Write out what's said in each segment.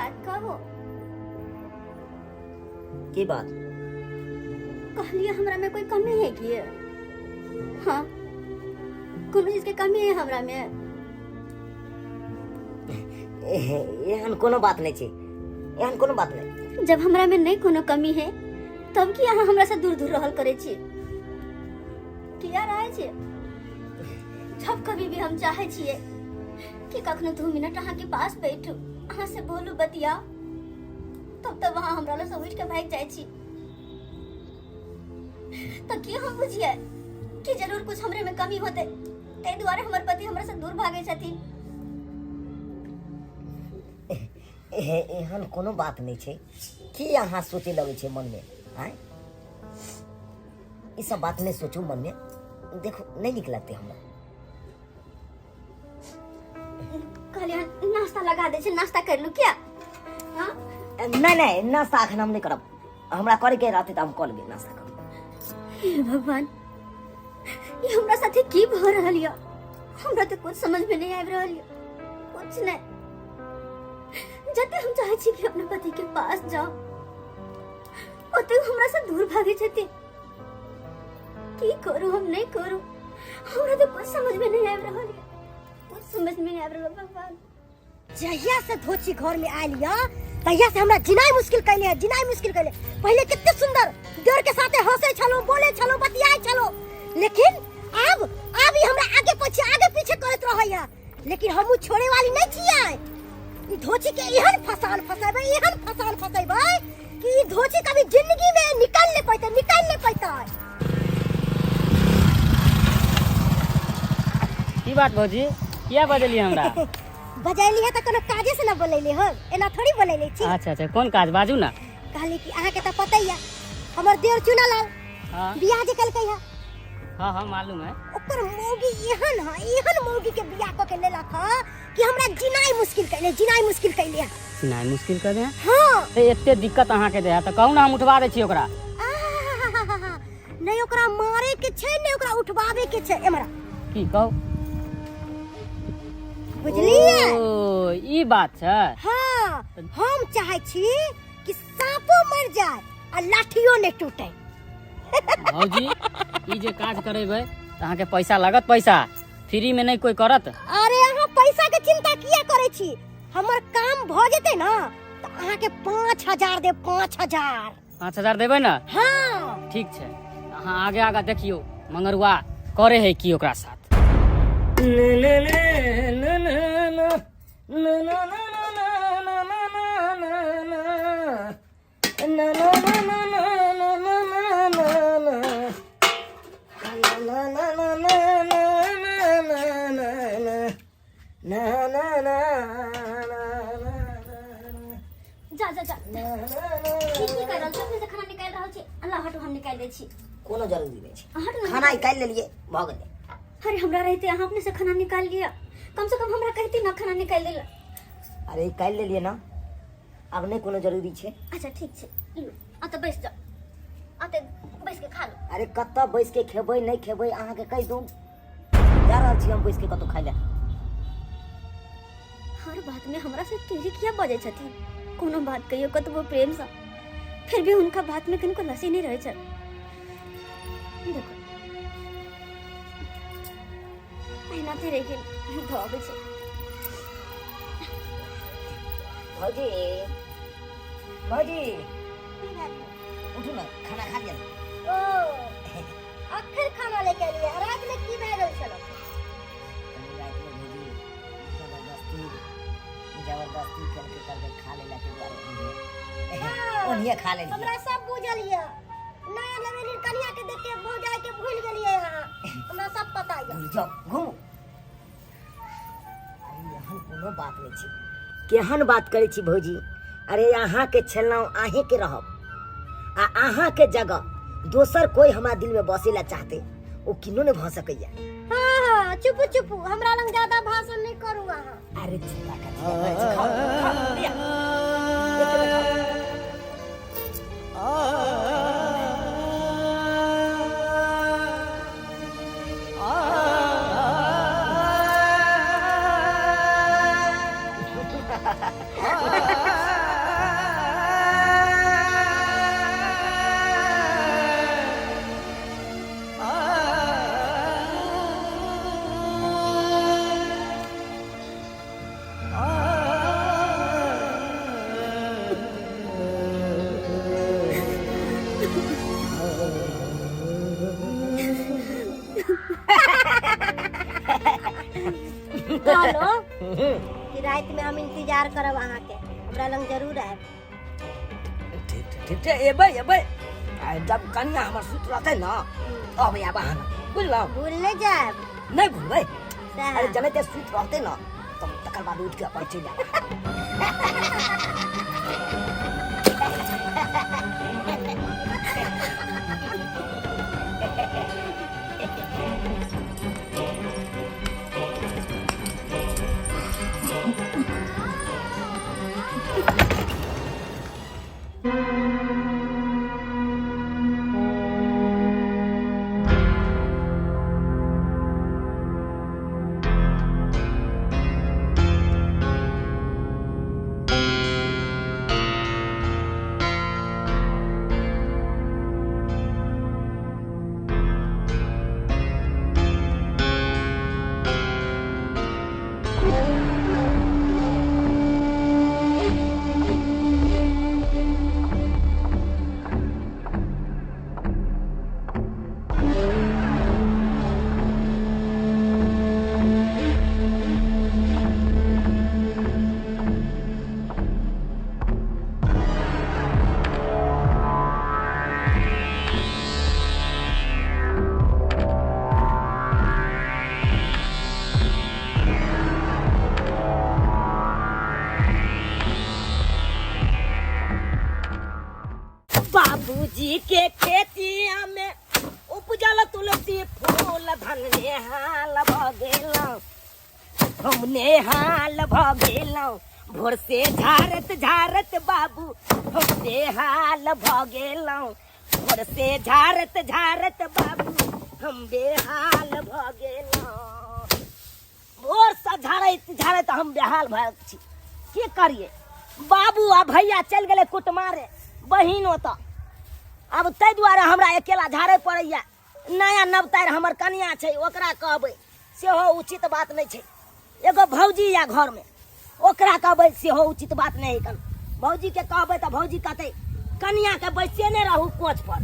बात कहू? की बात? कहलिए हमरा में कोई कमी है की? हाँ, कोनो चीज के कमी है हमरा में? एहन कोनो बात नहीं छै, एहन कोनो बात नहीं। जब हमरा में नहीं कोनो कमी है तब की अहाँ हमरा से दूर दूर रहल करे छी? किया रहे छी? जब कभी भी हम चाहे छिए कि कखनो 2 मिनट अहाँ के पास बैठू, अहाँ से बोलू बतिया, तब तब अहाँ हमरा लग से उठ के भागि जाइ छी। तो की हम बुझिए कि जरूर कुछ हमरे में कमी होते, ताहि दुआरे हमर पति हमरा से दूर भागे छथिन? एहन कोनो बात नहीं छै। की अहाँ सोचे लगै छै मन में? आँय, ई सब बात नहीं सोचू मन में, देखो नहीं निक लगते हमरा। कहलियै नाश्ता लगा दै छै, नाश्ता कर लू क्या? हाँ? नहीं नहीं, नाश्ता अखन हम नहीं करब, हमरा करे के रहते तऽ हम कऽ लेबै नाश्ता करब। हे भगवान, ये हमरा साथे की भऽ रहल यऽ? हमरा तऽ कुछ समझ में नहीं आबि रहल यऽ, कुछ नहीं। जते हम चाहे छी कि अपना पति के पास जाओ, ओते हमरा से दूर भागे छथिन। की करू हम, नहीं करू, हमरा तो कुछ समझ में नहीं आबि रहल यऽ, कुछ समझ में नहीं आबि रहल भगवान। जहिया से धोची घर में आयल यऽ तहिया से हमरा जिनाइ मुश्किल कैले है, जिनाइ मुश्किल कैले। पहले कितने सुंदर देवर के साथे हंसे छलो, बोले छलो, बतियाए छलो, लेकिन अब ई हमरा आगे पीछे आगे पीछे करत रहैया। लेकिन हमहू छोड़े वाली नहीं छियै। ई धोची के एहन फसान फसेबै, एहन फसान फसेबै कि ई धोची कभी जिंदगी में निकल नहीं पैतै, निकल नहीं पैतै। की बात भौजी, किया बजलियै हमरा? बजैली है तऽ कोनो काजे से ना बोलैली हो, एना थोड़ी बोलैले छी। अच्छा अच्छा, कोन काज बाजू ना? कहली कि अहाँ के तऽ पता ही है हमर देवर चुनालाल हाँ। बियाह जे कलकै है। हाँ हाँ मालूम है। ओकर मौगी एहन है, एहन मौगी के बियाह कऽ के लेलक है कि हमरा जिनाइ मुश्किल कैले, जिनाइ मुश्किल कैले है। जिनाइ मुश्किल कर दे? हाँ। तऽ एते दिक्कत अहाँ के दे है तऽ कहू ना हम उठवा दै छी ओकरा। आहाहाहा, नहीं ओकरा मारे के छै, नहीं ओकरा उठवावे के छै। एमरा की कहू? बुझलियै? ओ, ई बात छै। हाँ, हम चाहे छी कि सांपो मर जाए आ लाठियो नहीं टूटे। भौजी, ई जे काज करेबै तऽ अहाँके पैसा लागत, पैसा फ्री में नहीं कोई करत। अरे अहाँ पैसा के चिंता किया करे छी, हमर काम भ जेते ना तऽ अहाँके 5000 देब, 5000। 5000 देबै ना? हाँ। ठीक छै, अहाँ आगे आगे देखियौ मंगरुआ करे है की ओकरा साथ। जा जा जा, की की कर रहल छी? अपने से खाना निकालि रहल छी। अल्लाह हटू, हम निकालि दै छी। कोनो जरूरी नहीं छै, हटू ना। खाना निकालि लेलियै, भऽ गेलै। अरे हमरा रहते अहाँ अपने से खाना निकालि लिअ, कम से कम हमरा कहती ना खाना निकालि देला। अरे निकालि लेलियै ना, आब नहि कोनो जरूरी छै। अच्छा ठीक छै, लिअ, आ तऽ बैस जाउ, आ तऽ बैस के खा लू। अरे कतऽ बैस के खेबै नहि खेबै अहाँके कहि दू, जा रहल छी हम बैस के कतौ खाइ लए। हर बात में हमरा से तेजी किया बजै छथिन? कोनो बात कहियो कतबो प्रेम से, फिर भी हुनका बात में कनिको लसी नहीं रहै छै। देखो अहिना ते रहि गेल, धऽ अबै छै। भौजी, भौजी उठू ना, खाना खा लिअ। ओ अखन खाना लेके एलियै, रात में की भए गेल छलो? कनी राति में भौजी जबरदस्ती जबरदस्ती करके करके खा लेला के दुआरे ओनिये खा लेलियै। हमरा सब बुझल यऽ, नया नवेली कनिया के देख के भौजाई के भूल गेलियै अहाँ, हमरा सब पता यऽ। भूल जाओ, घूमू। अरे एहन कोनो बात नहीं छै, केहन बात करै छी भौजी। अरे अहाँ के छलहुँ अहीं के रहब, आ अहाँ के जगह दोसर कोई हमरा दिल में बसे ला चाहते ओ किनो नहीं भऽ सकैया। हाँ हाँ चुप चुप, हमरा लग ज्यादा भाषण नहीं करू अहाँ। अरे चिंता कर, चिंता करै छी, खाओ, खाओ, लिअ। एके बेर खाओ। कहलो कि राति में हम इंतजार करब अहाँके, हमरा लग जरूर आयब। ठीक छै, ठीक छै, एबै एबै। आ जब कनिया हमर सुत रहतै ने तब आयब अहाँ लग, बुझलहुँ? भूल नहि जायब। नहि भूलबै। सएह। अरे जनैते सुति रहतै ने तब तकर बाद उठि के अपन चलि आयब। बाबूजी के खेतिया में उपजल तुलसी फूल, धन नेहाल भ गेलौं, हम नेहाल भ गेलौं। भोर से झारत झारत बाबू हम बेहाल भ गेलौं, भोर से झारत झारत बाबू हम बेहाल भ गेलौं। भोर से झाड़ैत झाड़ैत हम बेहाल भऽ छी, की करिए? बाबू आ भैया चलि गेलै कुटमारे बहिन ओतऽ, आब ताहि दुआरे हमरा अकेला झाड़े पड़ैया। नया नवतारि हमर कनिया छै, ओकरा कहबै सेहो उचित बात नहि छै। एगो भौजी या घरमे, ओकरा कहबै सेहो उचित बात नहि है। भौजीके कहबै तऽ भौजी कहतै कनियाके बैसेने रहू कोच पर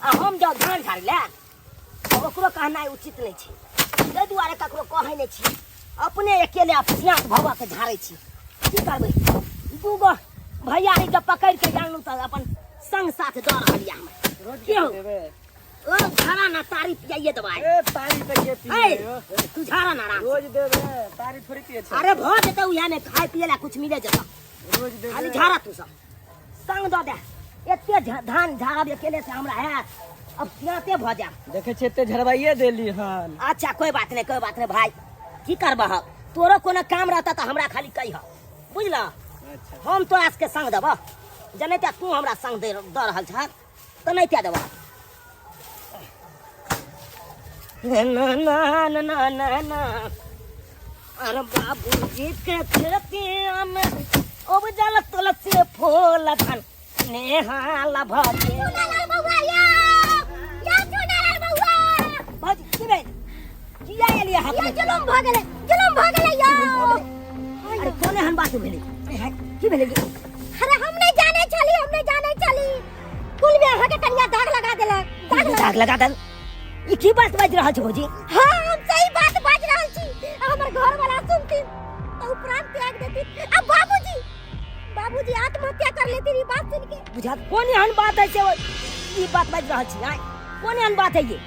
आ हम जाउ धान झाड़ै लए, तऽ ओकरो कहनाइ उचित नहि छै। ताहि दुआरे ककरो कहै नहि छी, अपने अकेले अपसियाँत भऽ भऽ के झाड़ै छी। की करबै, दूगो भैयारीके पकड़ि के जानलहुँ तऽ अपन संग साथ दऽ रहल यऽ हमरा। रोज की हौ? देबै? ओ झाड़ा ना तारी पियाइए देबै। ए तारी तऽ के पिए ए, यौ? तू झाड़ा ना आराम से। रोज देबै तारी थोड़ी पिए छै। अरे भऽ जेतै, उएह में खाय पिए ला कुछ मिले जेतौ। रोज देबै। खाली झाड़ा तू सब संग दऽ दे। एते धान झाड़ब अकेले से हमरा हैत, अब सियाते भऽ जायब। देखै छियै एते झड़बाइए देली हन। अच्छा कोई बात नहीं, कोई बात नहीं भाई, की करबह? तोरो कोनो काम रहता तऽ हमरा खाली कहिह, बुझल? अच्छा। हम तोरा सबके संग देबह, जनैते तू हमरा संग दे दऽ रहल छह तऽ नहि दे देबह। ना ना ना ना ना ना, अरे बाबूजी के खेतिया में उपजल तुलसी फूल, धन नेहाल भऽ गेल। चुनालाल बौआ यौ, यौ चुनालाल बौआ। भौजी की भेल? किया एलियै हाथ यौ में? जुलुम भऽ गेलै, जुलुम भऽ गेलै यौ। अरे कोन एहन बात भेलै? की भेलै? अरे हम नहि जानै छली, हम नहि जानै छली। कुल में अहाँके कनिया दाग लगा देलक, दाग लगा। दाग लगा देल? ई की बात बाजि रहल छै भौजी? हाँ, हम सही बात बाजि रहल छी। आ हमर घर वाला सुनथिन तऽ ओ प्राण त्याग देथिन, आ बाबूजी, बाबूजी आत्महत्या कर लेथिन ई बात सुन के। बुझात कोन एहन बात है से ई बात बाजि रहल छी? आँय, कोन एहन बात है ये?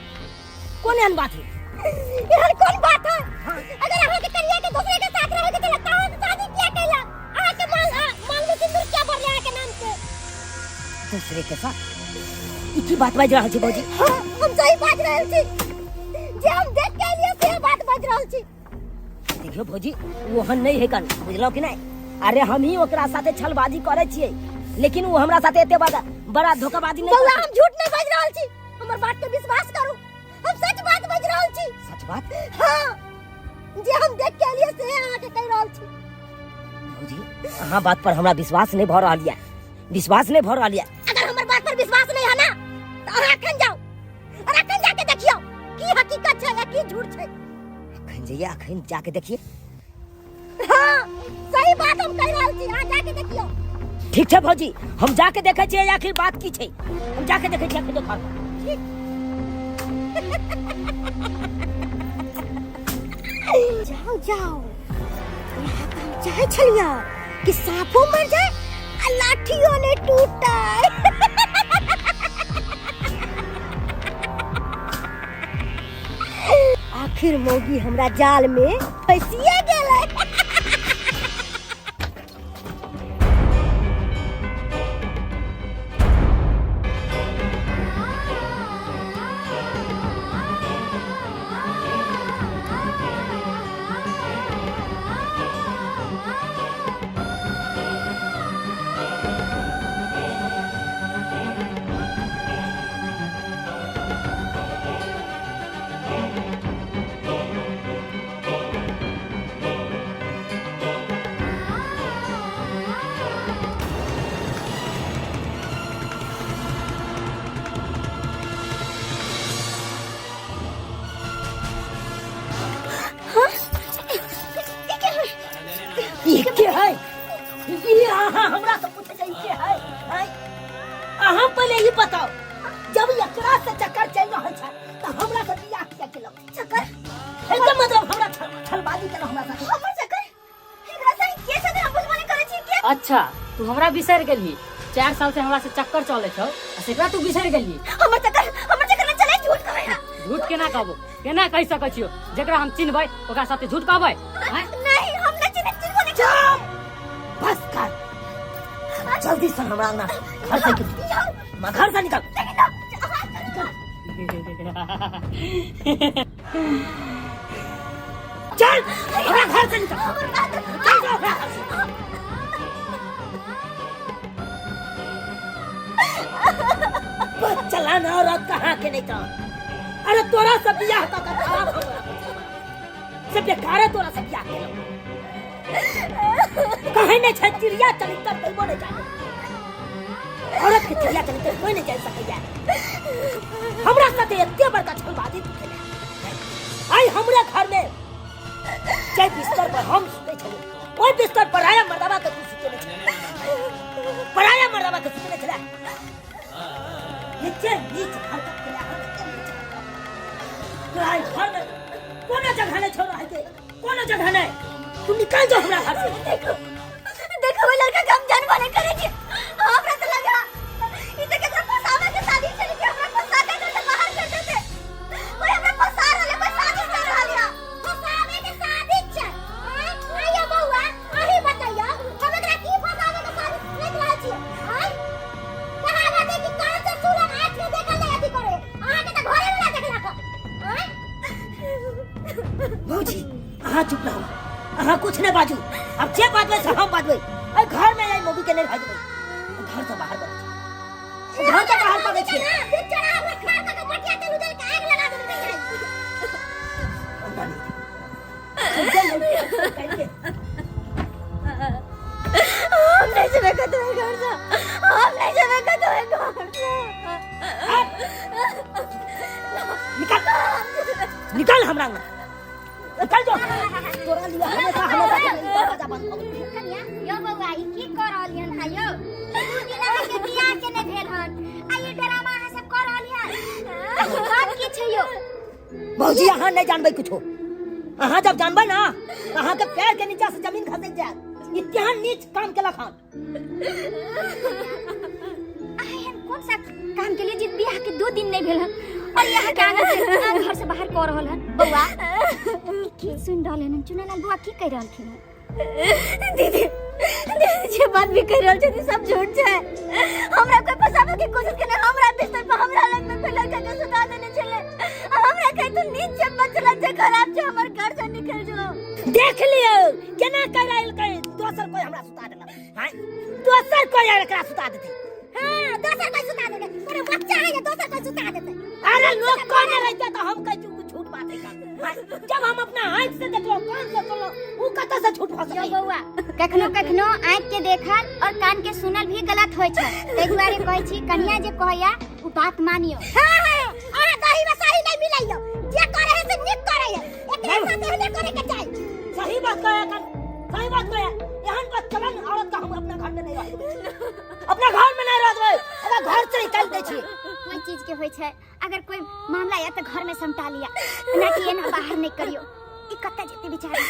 कोन एहन बात है? एहन कोन बात है? अगर अहाँ के कनिया के दूसरे के साथ रहे के चला त अहाँ के शादी किया कैला? अहाँ के मांग मांग में सिंदूर किया भरले अहाँ के नाम से? दूसरे के साथ? ई की बात बाजि रहल छी भौजी? हाँ, हम सही बाजि रहल छी, जे हम देख के एलियै से बात बाजि रहल छी। देखियौ भौजी, ओहन नहि है कन, बुझलहुँ कि नहि? अरे हम ही ओकरा साथे छलबाजी करै छियै, लेकिन ओ हमरा साथे एते बड़ा बड़ा धोखाबाजी नहि बौआ करतै। हम झूठ नहीं बाजि रहल छी, हमर बात के विश्वास करू, हम सच बात बाजि रहल छी। सच बात? हाँ, जे हम देख के एलियै से अहाँ के कहि रहल छी। भौजी, अहाँ बात पर हमरा विश्वास नहीं भऽ रहल यऽ, विश्वास नहीं भऽ रहल यऽ। अगर हमर बात पर विश्वास नहीं है ना तो अहाँ अखन जाओ और अखन जाके देखियो की हकीकत छै या की झूठ छै। अखन जइए, अखन जाके देखिए। हाँ, सही बात हम कहि रहल छी, अहाँ जाके देखियो। ठीक छै भौजी, हम जाके देखै छियै आखिर बात की छै। हम जाके देखै छियै आखिर देखल। ठीक। जाओ जाओ। चाहे छलिया कि साफो मर जाए आ लाठियो ने टूटे। आखिर मौगी हमरा जाल में फंसिए गेलै। ई के है? ई अहाँ हमरा से पूछे छै ई के है? आँय? अहाँ पहिले ई बताओ, जब एकरा से चक्कर चलि रहल छै तऽ हमरा से बियाह किया केलक? चक्कर? एकर मतलब हमरा छलबाजी केलक हमरा साथे। हमर चक्कर एकरा संग के साथे हम बुझबो नहि करै छी के। अच्छा, तू हमरा बिसरि गेलही? 4 साल से हमरा से चक्कर चले छौ आ सेकरा तू बिसरि गेलही? हमर चक्कर नहि चले, झूठ कहै है। झूठ केना कहबो? केना कहि सकै छियो? जेकरा हम चिन्हबै ओकरा साथे झूठ कहबै? आँय? नहीं, हम नहि चिन्है, चिन्हबो नहि। चुप, बस कर। जल्दी से हमरा अंगना घर से निकल, घर से निकल। चल, हमरा घर से निकल, चल जाओ हमरा घर से। बस चला ना औरत कहाँ के नहीं तो। अरे तोरा से बियाह तक खराब हो गया से बेकार है, तोरा से बियाह केलौ कहीं नहीं छै। चिड़िया चरित्र दैबो नहीं जाने, औरत के चिड़िया चरित्र कोई नहीं जान सकैया। हमरा साथे एते बड़का छलबाजी तू केने। आइ हमरा घर में जाहि बिस्तर पर हम सुतै छलहुँ ओहि बिस्तर पर पराया मर्दबा के तू सुतेने छले, पराया मर्दबा के सुतेने छले। नीचे नीच हरकत केले हन, एते नीच हरकत। तोरा एहि घर में कोनो जगह नहीं छौ रहै के, कोनो जगह नहीं। तू निकल जो हमरा घर से। देखो देखो, वो लड़का के हम जानबो नहीं करे छी। हमरा तो लगा ई त केकरो फसावे के शादी चली के हमरा फंसा के घर से बाहर कर देते। कोई हमरा फंसा रहल है, कोई शादी कर रहल है। फसावे के शादी छै? आँय आइयो बौआ, अहीं बतैयो, हम एकरा की फसावे के शादी देख रहल छियै? आँय, कहावत है कि कान से सुनल आँख से देखल नहीं अथी करे, अहाँ के तऽ घरे वाला देखलक। आँय भौजी, अहाँ चुप रहू, अहाँ कुछ नहीं बाजू। अब जे बाजबै से हम बाजबै। एहि घर में एहि मौगी के नहीं रह देबै। घर से बाहर करै छी, घर से बाहर करै छी। फिर चढ़ा हुआ खा के मटिया तेल उजल के आग लगा देबै। हम नहीं जेबै कतौ घर से, हम नहीं जेबै कतौ घर से। निकल, निकल हमरा अंगना, निकल जो। तोरा लिए हमेशा हमेशा के लिए दरवाजा बंद हो गेल। कनिया यो बौआ, ई की कर रहल हन? हा यो, 2 दिन अहाँ के बियाह के नहि भेल हन आ ई ड्रामा अहाँ सब कर रहल हन। ई बात की छै यो? भौजी, अहाँ नहीं जानबै कुछो। अहाँ जब जानबै ना, अहाँ के पैर के नीचा से जमीन खसक जायत। ई केहन नीच काम केलक हन। अहाँ एहन कोन सा काम के लिए जे बियाह के 2 दिन नहीं भेल हन और यहाँ के आंगन से अहाँ घर से बाहर कर रहल हन? बौआ, ई की सुन रहल हन चुनालाल बौआ? की कह रहलखिन हन? दीदी, दीदी, जे बात भी कह रहल छथिन सब झूठ छै। हमरा कोई फंसावे के कोशिश केने। हमरा बिस्तर पर हमरा लग में कोई लड़का के सुता देने छले आ हमरा कहे तू नीच छै, बचला छै, खराब छै, हमर घर से निकल जो। देख लियौ केना कह रहल, कहे दोसर कोई हमरा सुता देलक। हैं, दोसर कोई एकरा सुता देतै? हाँ, दोसर कोई सुता देतै। कोनो बच्चा है जे दोसर कोई सुता देतै? अरे लोग कहने रहते तो हम कहै छी झूठ बात है का। हैं, जब हम अपना आँख से देखलो, कान से सुनलो, उ कतऽ से झूठ भऽ यो सकैए? बौआ, कखनो कखनो आँख के देखल और कान के सुनल भी गलत होइ छै, ताहि दुआरे कहै छी कन्या जे कहैया उ बात मानियो। हाँ हाँ, अहाँ दही में सही नहीं मिलैयो। जे करे है से नीक करे है, एकरा साथ एहने करे के चाही। सही बात कहे कन, सही बात कहे। एहन बात चलन औरत का हम अपना घर में नहीं रह देबै, अपना घर में नहीं रह देबै। ओकरा घर से निकाल दै छी। कोई चीज के होइ छै, अगर कोई मामला या तऽ घर में समटा लिया, ना कि एना बाहर नहीं करियो। ई कतऽ जेतै बेचारी,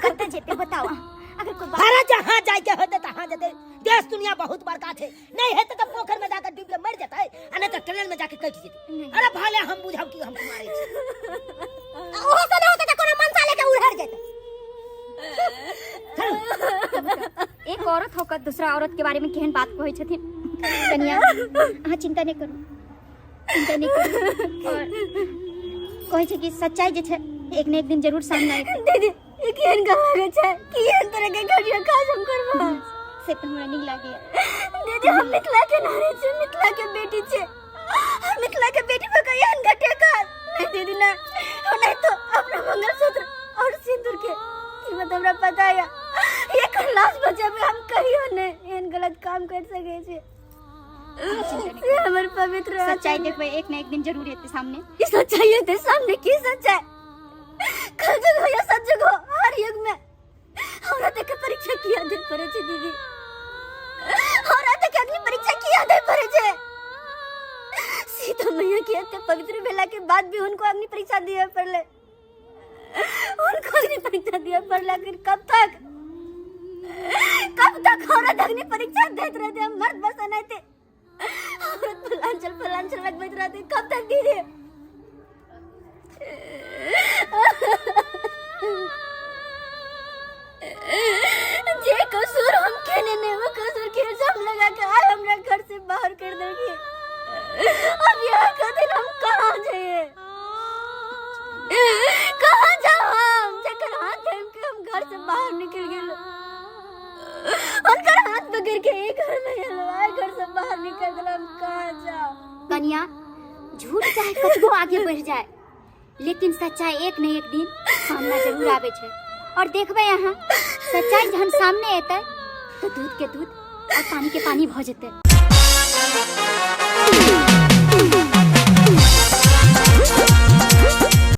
कतऽ जेतै बताओ अहाँ? अगर कोई बात अरे जहाँ जाए के होते तहाँ जेतै। देश दुनिया बहुत बड़का छै, नहीं हेतै तऽ पोखर में जाकर डूब के मर जेतै आ नहीं तऽ ट्रेन में जाके कटि जेतै। अरे भले हम बुझब कि हम कुमारे छी। ओहो से नहि होतै तऽ कोनो मनसा लेके उड़हर जेतै। एक औरत होकर दूसरा औरत के बारे में केहन बात कहै छथिन। कनिया अहाँ चिंता नहीं करू, चिंता नहीं करू। और कहै छै कि सच्चाई जे छै एक ने एक दिन जरूर सामने आयत। दीदी ई केहन गप लागै छै, केहन तरह के घटिया काज हम करबै? से तऽ हमरा नीक लागैया। दीदी हम मिथिला के नारी छी, मिथिला के बेटी छी, हम मिथिला के बेटी पर एहन घटिया काज नहीं दीदी ना। नहीं तो अपना मंगलसूत्र और सिंदूर के कीमत हमरा पता है, एक लाश बचावे हम कहियो नहीं एहन गलत काम कर सके छी। ये हमर पवित्र सच्चाई देखबै एक न एक दिन जरूर एतै सामने। ई सच्चाई एतै सामने? की सच्चाई? कलयुग हो या सतयुग हो, हर युग में हमरा देख के परीक्षा किया दे पड़े छै दीदी, हमरा देख के अग्नि परीक्षा किया दे पड़े छै। सीता मैया के एते पवित्र भेला के बाद भी उनको अग्नि परीक्षा दिए पड़ले, उनको अग्नि परीक्षा दिए पड़ले। आखिर कब तक, कब तक औरत अग्नि परीक्षा देत रहते? हम मर्द बस नहीं औरत फलांचल फलांचल लगबैत रहते कब तक दीदी? जे कसूर हम केने नहीं वो कसूर के इल्जाम लगा के आए हमरा घर से बाहर कर देंगे। अब यहाँ का दिन हम कहाँ जाइए, कहाँ जाओ हम? जकर हाथ थाम के हम घर से बाहर निकल गेल, उनकर हाथ पकड़ के एक घर में एलो, आए घर से बाहर निकल गेल, हम कहाँ जाओ? कनिया झूठ चाहे कतबो आगे बढ़ जाए लेकिन सच्चाई एक न एक दिन सामने जरूर आवे छै। और देखबै अहाँ सच्चाई जहन सामने एतै तो दूध के दूध और पानी के पानी भ जेतै।